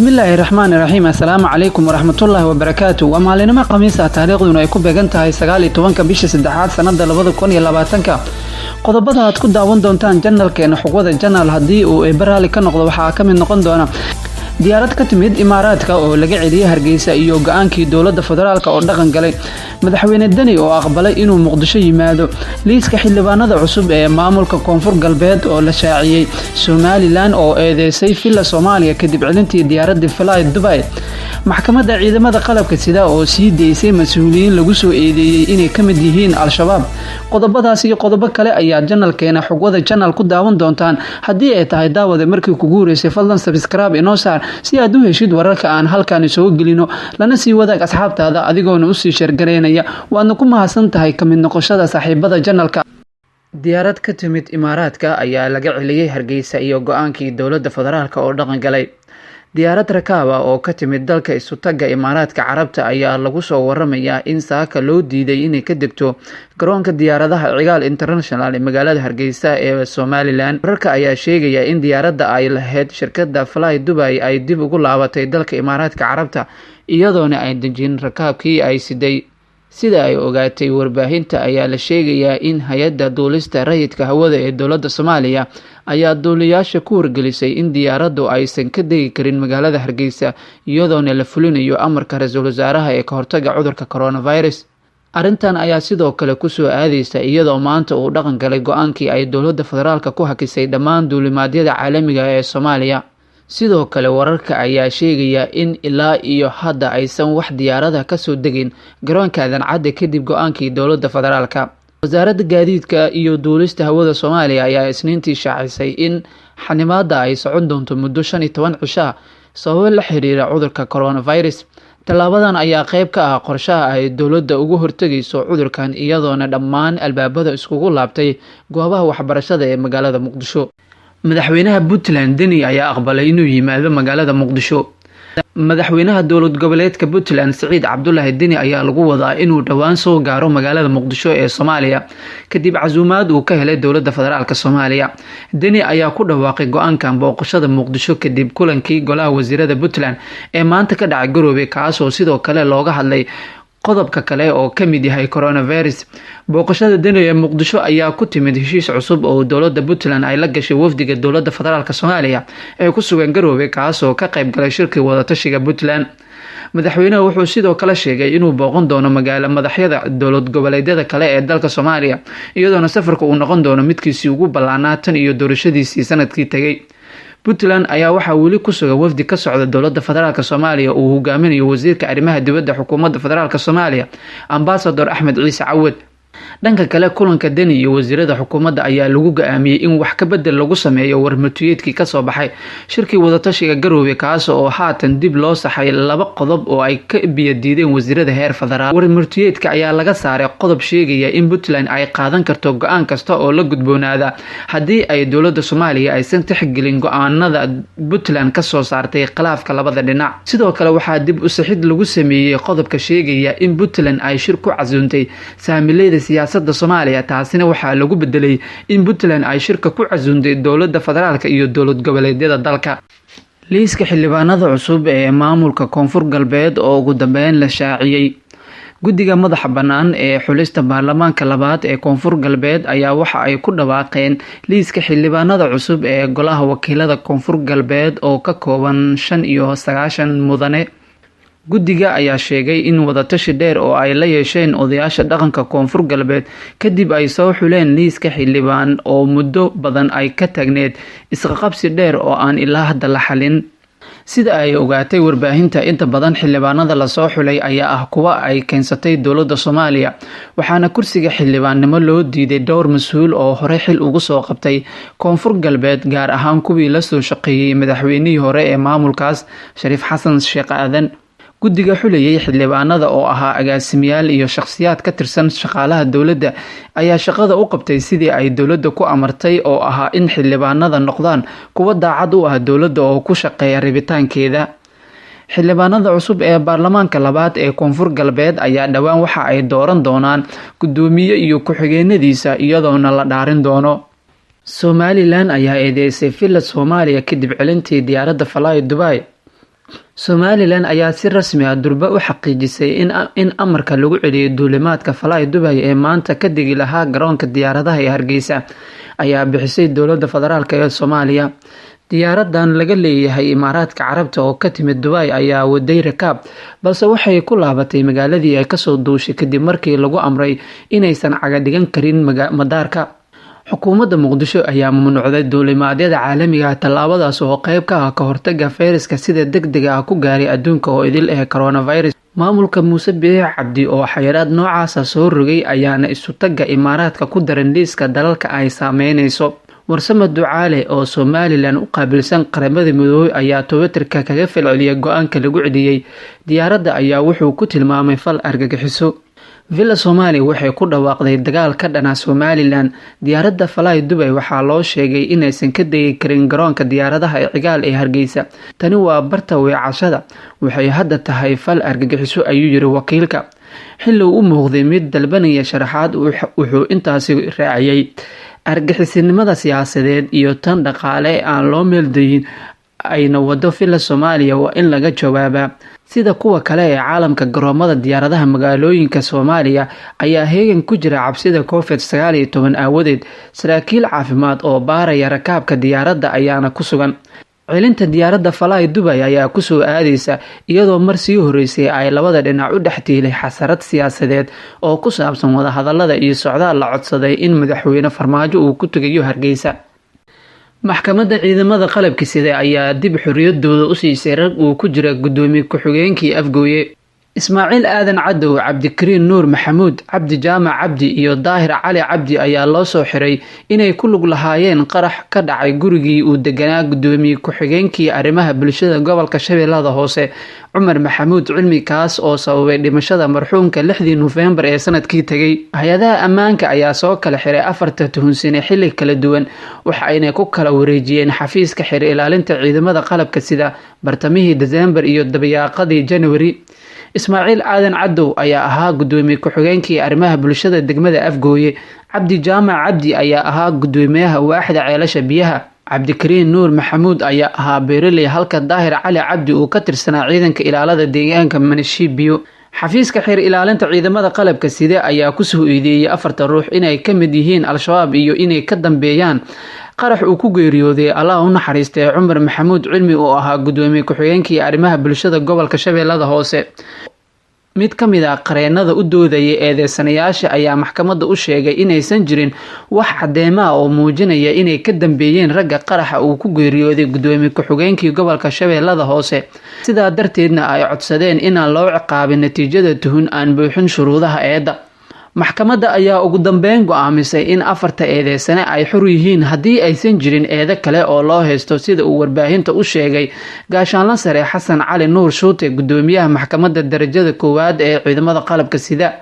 Bismillaahi raxmaani raxiim. Assalaamu calaykum waraxmatullaahi wabarakaatu. Waa maalinimo Khamiis ah, taariikhduna ay ku beegan tahay 19-ka bisha saddexaad, sanada 2020-ka. Qodobada aad ku daawan doontaan channelkeena Xogwada Channel, haddii uu Eebbe raali ka noqdo, waxaa ka mid noqon doona diyaarad ka timid Imaaraadka oo laga celiyey Hargeysa iyo go-aankii dowladda federaalka oo dhaqan galay, Madaxweyne Deni oo aqbalay inuu Muqdisho yimaado, liiska xildhibaanada cusub ee maamulka Koonfur Galbeed oo la shaaciyey, Somaliland oo eedeysay Villa Soomaaliya kadib celintii diyaaradii Fly Dubai, maxkamadda ciidamada qalabka sida oo sii deysay mas-uuliyiin lagu soo eedeeyey inay ka mid yihiin Al-Shabaab. Qodobadaas iyo qodobo kale ayaa channelkeena Xogwada Channel ku daawan doontaan. Haddii ay tahay, daawada, markii kugu horeysay, fadlan subscribe inoo saar si aad u heshid wararka aan halkaani soo gelino, lana sii wadaag asxaabtaada adigoona usii share gareynaya. Waadna ku mahadsan tahay ka mid noqoshada saaxiibada channelka. Diyaarad ka timid Imaaraadka ayaa laga celiyey Hargeysa iyo go-aankii dowladda federaalka oo dhaqan galay. Diyaarad rakaab ah oo ka timid dalka Isutagga Imaaraadka Carabta ayaa lagu soo waramayaa in saaka loo diiday inay ka degto garoonka diyaaradaha Cigaal International ee magaalada Hargeysa ee Somaliland. Wararka ayaa sheegaya in diyaaradda ay lahayd shirkadda Fly Dubai ay dib ugu laabatay dalka Imaaraadka Carabta, iyadoona ay dejin rakaabkii ay siday. Sida ay ogaatay warbaahinta ayaa la sheegayaa in hay-adda duulista rayidka hawada ee dowladda Soomaaliya ayaa duuliyaasha ku wargelisay in diyaaraddu aysan ka degi karin magaalada Hargeysa, iyadoona la fulinayo amarka ra-iisul wasaaraha ee ka hortaga cudurka coronavirus. Arrintan ayaa sidoo kale kusoo aadeysa iyadoo maanta uu dhaqan galay go-aankii ay dowladda federaalka ku hakisay dhammaan duulimaadyada caalamiga ee Soomaaliya. Sidoo kale, wararka ayaa sheegaya in ilaa iyo hadda aysan wax diyaarada kasoo degin garoonka Aadan Cadde kadib go-aankii dowladda federaalka. Wasaaradda Gaadiidka iyo Duulista Hawada Soomaaliya ayaa Isniintii shaacisay in xanimaada ay socon doonto muddo 15 cisho ah, sababo la xiriira cudurka coronavirus. Tallaabadan ayaa qeyb ka ah qorshaha ay dowladda uga hortegayso cudurkan, iyadoona dhammaan albaabada iskugu laabtay goobaha waxbarashada ee magaalada Muqdisho. Madaxweynaha Puntland Deni ayaa aqbalay inuu yimaado magaalada Muqdisho. Madaxweynaha dowlad goboleedka Puntland Siciid Cabdulaahi Deni ayaa lagu wadaa inuu dhowaan soo gaaro magaalada Muqdisho ee Soomaaliya, kadib casuumaad uu ka helay dowladda federaalka Soomaaliya. Deni ayaa ku dhawaaqay go-aankan booqashada Muqdisho kadib kulankii golaha wasiirada Puntland ee maanta ka dhacay Garoobe, kaasoo sidoo kale looga hadlay qodobka kale oo ka mid yahay coronavirus. Booqashada Deni ee Muqdisho ayaa ku timid heshiis cusub oo dowladda Puntland ay la gashay wafdiga dowladda federaalka Soomaaliya ee ku sugan Garoobe, kaasoo ka qayb galay shirkii wadatashiga Puntland. Madaxweynaha wuxuu sidoo kale sheegay inuu booqan doono magaalo madaxyada dowlad goboleedyada kale ee dalka Soomaaliya, iyadoona safarka uu noqon doono midkiisii ugu ballaanaa tan iyo doorashadiisii sanadkii tegay. Puntland ayaa waxaa weli ku sugan wafdi ka socda dowladda federaalka Soomaaliya uu hogaaminayo wasiirka arrimaha dibadda xukuumadda federaalka Soomaaliya, Ambasador Axmed Ciise Cawad. Dhanka kale, kulanka Deni iyo wasiirada xukuumadda ayaa lagu go-aamiyey in wax ka bedel lagu sameeyo warmurtiyeedkii kasoo baxay shirkii wadatashiga Garoobe, kaas oo haatan dib loo saxay laba qodob oo ay ka biyadiideen wasiirada heer federaal. Warmurtiyeedka ayaa laga saaray qodob sheegaya in Puntland ay qaadan karto go-aan kasta oo la gudboonaada haddii ay dowladda Soomaaliya aysan tixgelin go-aanada Puntland kasoo saartay khilaafka labada dhinac. Sidoo kale, waxaa dib u sixid lagu sameeyey qodobka sheegaya in Puntland ay shir ku casuuntay saamileyda siyaasadda Soomaaliya. Taasina waxaa lagu bedelay in Puntland ay shirka ku casuuntay dowladda federaalka iyo dowlad goboleedyada dalka. Liiska xildhibaanada cusub ee maamulka Koonfur Galbeed oo ugu dambeyn la shaaciyey. Guddiga madaxa bannaan ee xulista baarlamaanka labaad ee Koonfur Galbeed ayaa waxa ay ku dhawaaqeen liiska xildhibaanada cusub ee golaha wakiilada Koonfur Galbeed oo ka kooban 95 mudane. Guddiga ayaa sheegay in wadatashi dheer oo ay la yeesheen odayaasha dhaqanka Koonfur Galbeed kadib ay soo xuleen liiska xildhibaan oo muddo badan ay ka taagneed isqaqabsi dheer oo aan ilaa hadda la xalin. Sida ay ogaatay warbaahinta, inta badan xildhibaanada lasoo xulay ayaa ah kuwa ay keensatay dowladda Soomaaliya, waxaana kursiga xildhibaannimo loo diiday dhowr mas-uul oo horey xil ugu soo qabtay Koonfur Galbeed, gaar ahaan kuwii lasoo shaqeeyey madaxweynihii hore ee maamulkaas, Shariif Xasan Sheekh Aadan. Guddiga xulayay xildhibaanada oo ahaa agaasimayaal iyo shakhsiyaad ka tirsan shaqaalaha dowladda ayaa shaqada u qabtay sidii ay dowladda ku amartay, oo ahaa in xildhibaanada noqdaan kuwo daacad u ah dowladda oo ku shaqeeya rabitaankeeda. Xildhibaanada cusub ee baarlamaanka labaad ee Koonfur Galbeed ayaa dhowaan waxa ay dooran doonaan guddoomiye iyo ku-xigeenadiisa, iyadoona la dhaarin doono. Somaliland ayaa eedeysay Villa Soomaaliya kadib celintii diyaaradda Fly Dubai. Somalilan ayaa si rasmi ah durba u xaqiijisay in amarka lagu celiyay duulimaadka Fly Dubai ee maanta ka degi lahaa garoonka diyaaradaha ee Hargeysa ayaa bixisay dowladda federaalk ee Soomaaliya. Diyaaradan laga leeyahay Imaaraadka Carabta oo ka timid Dubai ayaa waday rakaab, balse waxay ku laabatay magaaladii ay kasoo duushay kadib markii lagu amray inaysan caga dhigan karin madaarka. Xukuumadda Muqdisho ayaa mamnuucday duulimaadyada caalamiga ah, tallaabadaas oo qayb ka ah ka hortagga fayraska sida degdega ah ku gaaray adduunka oo idil ee coronavirus. Maamulka Muuse Biixi Cabdi oo xayiraad noocaasa soo rogay ayaana isutagga Imaaraadka ku daran liiska dalalka ay saameyneyso. Warsame Ducaale oo Somalilan u qaabilsan Qaramada Midoobay ayaa Twitterka kaga falceliyay go-aanka lagu celiyey diyaaradda ayaa wuxuu ku tilmaamay fal argagixiso. Villa Soomaaliya waxay ku dhawaaqday dagaal ka dhana Somalilan. Diyaaradda Fly Dubai waxaa loo sheegay inaysan ka degi karin garoonka diyaaradaha ee Cigaal ee Hargeysa. Tani waa barta weecashada, waxay hadda tahay fal argagixiso, ayuu yiri wakiilka. Xilli uu u muuqday mid dalbanaya sharaxaad, wuxuu intaasi raaciyay: argagixisinimada siyaasadeed iyo tan dhaqaale ee aan loo meeldayin ayna wado Villa Soomaaliya waa in laga jawaabaa. Sida kuwa kale ee caalamka, garoomada diyaaradaha magaalooyinka Soomaaliya ayaa heegan ku jira cabsida COVID-19 aawadeed. Saraakiil caafimaad oo baaraya rakaabka diyaaradda ayaana ku sugan. Celinta diyaaradda Fly Dubai ayaa kusoo aadeysa iyadoo mar sii horeysay ay labada dhinac u dhex tiilay xasarad siyaasadeed oo ku saabsan wadahadalada iyo socdaal la codsaday in madaxweyne Farmaajo uu ku tegayo Hargeysa. Maxkamadda ciidamada qalabka sida ayaa dib xoriyadooda u siisay rag uu ku jira gudoomiye ku-xigeenkii Afgooye. Ismaaciil Aadan Cadow, Cabdikariin Nuur Maxamuud, Cabdi Jaamac Cabdi iyo Daahir Cali Cabdi ayaa loo soo xiray inay ku lug lahaayeen qarax ka dhacay gurigii uu deganaa gudoomiye ku-xigeenkii arrimaha bulshada gobolka Shabeellada Hoose, Cumar Maxamuud Cilmi, kaas oo sababay dhimashada marxuumka 6dii Nofembar ee sanadkii tegay. Hay-adaha ammaanka ayaa soo kala xiray afarta tuhunsane xilli kala duwan, waxa ayna ku kala wareejiyeen xafiiska xeer ilaalinta ciidamada qalabka sida bartamihii Desembar iyo dabayaaqadii January. Ismaaciil Aadan Cadow ayaa ahaa gudoomiye ku-xigeenkii arrimaha bulshada degmada Afgooye. Cabdi Jaamac Cabdi ayaa ahaa gudoomiyaha waaxda ceelasha biyaha. Cabdikariin Nuur Maxamuud ayaa ahaa beeraley, halka Daahir Cali Cabdi uu ka tirsanaa ciidanka ilaalada deegaanka Manishibiyo. Xafiiska xeer ilaalinta ciidamada qalabka sida ayaa kusoo eedeeyey afarta ruux inay ka mid yihiin Al-Shabaab iyo inay ka dambeeyaan qarax uu ku geeriyooday, Allah u naxariistay, Cumar Maxamuud Cilmi oo ahaa gudoomiye ku-xigeenkii arrimaha bulshada gobolka Shabeellada Hoose. Mid ka mid ah qareenada u doodayay eedeysanayaasha ayaa maxkamadda u sheegay inaysan jirin wax cadeymo ah oo muujinaya inay ka dambeeyeen ragga qaraxa uu ku geeriyooday gudoomiye ku-xigeenkii gobolka Shabeellada Hoose, sidaa darteedna ay codsadeen inaan loo ciqaabin natiijada tuhun aan buuxin shuruudaha eedda. Maxkamadda ayaa ugu dambeyn go-aamisay in afarta eedeysane ay xur yihiin haddii aysan jirin eedo kale oo loo haysto, sida uu warbaahinta u sheegay gaashaanla sare Xasan Cali Nuur Shuute, gudoomiyaha maxkamadda darajada koowaad ee ciidamada qalabka sida.